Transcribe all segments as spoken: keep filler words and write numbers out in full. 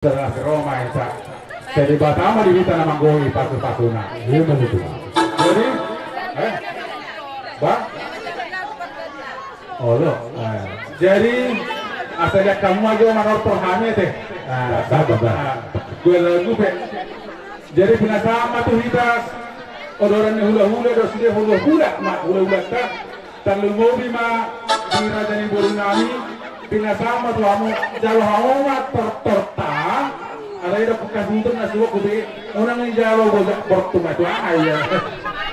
Setelah si Roma, Esa. Jadi, Debata ma di hita na manggohi pasu-pasuna. Iya, begitu. Jadi, eh? Bah? Olo. Eh. Jadi, asa lihat kamu aja manortor hami, teh. Ah, sabar, bah. Ah, gue lagu, pe. Jadi, pinasahat ma tu hita, odoran ni hula-hula, dos dia hula-hula, ma, hula-hula ta. Tarlumobi ma di raja ni boru nami, pinasahat ma tu hamu, jalo hamu ma tortorta, alai do kukas untuk na suok kubi, unang ni jalo bojak bortu ma tu aha, iya.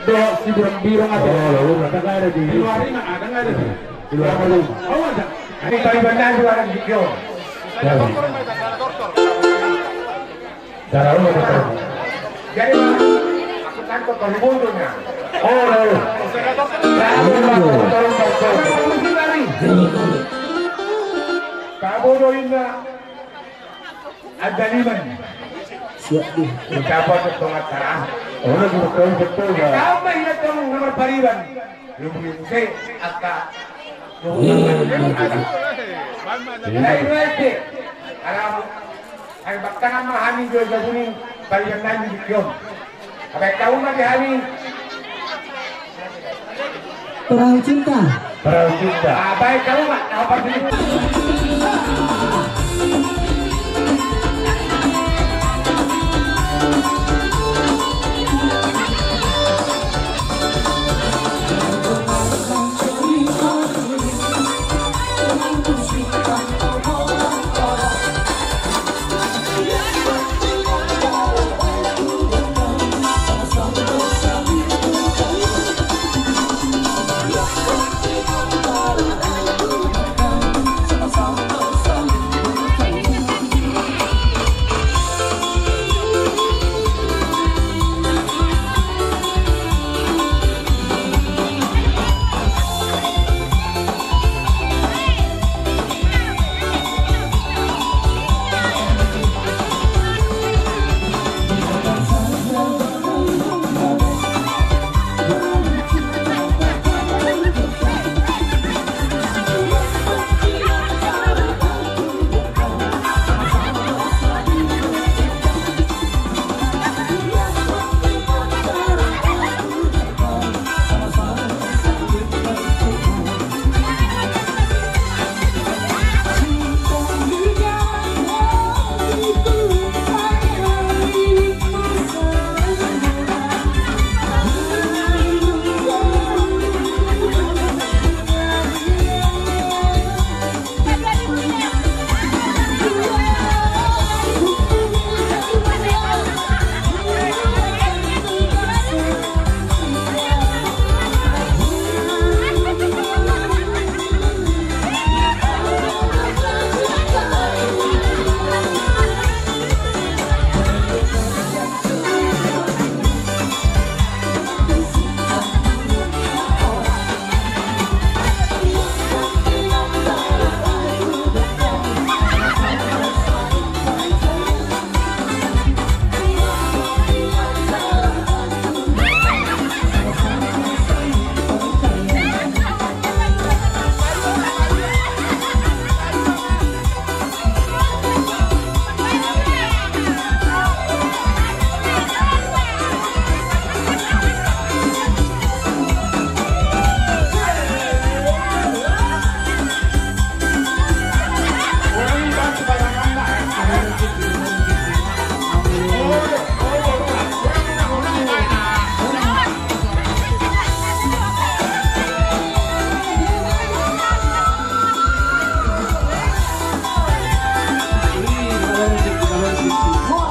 Do, si birong-birong ate. Oh, lo, udah, ada nggak ada di. Di luar ini ada nggak ada di. Di luar rumah. Oh, ada. Ini tadi benar juga ada di Jogja. Ya. Cara lu betul. Jadi, aku kan kok kalau mundur, ya. Oh, lalu. Lalu, lalu, lalu, lalu. Kamu do inna adaliman. Siap, di. Kita apa tuh, tengah cara? Oh, betul, betul, ya. Tambah inna kamu nomor pariban. Lu beli musik, akka. Iya, iya, iya. Nah, itu aja. Alam. Ai baktangan ma hami jolo jabu ni, balian nami di Jogja. Abe tahu ma di hami. Perahu cinta. Perahu cinta. Ah, baik, tahu ma, apa sih?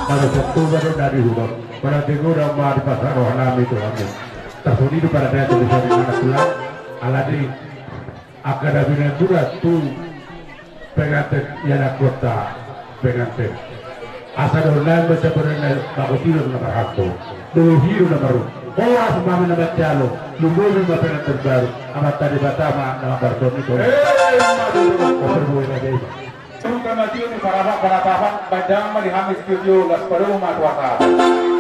Pada satu pada dari hubak, pada tiga udah mah di pasar roh nami tu hami. Tasuni tu pada daya tulisan di mana pulang, alani. Angka na binahen tu pengantin, ianakhonta pengantin. Asa dohonon nami ma sian boru nami, bagot i do na marhalto, dohot i do na marhut. Horas ma hami na manjalo, lumobi ma pengantin baru, Amanta Debata ma na mambahen tonditon. Eh, ima tutu. Terima kasih. Terima kasih. Parabot, parabot, panjang ma di hami studio, las palu ma tuasa.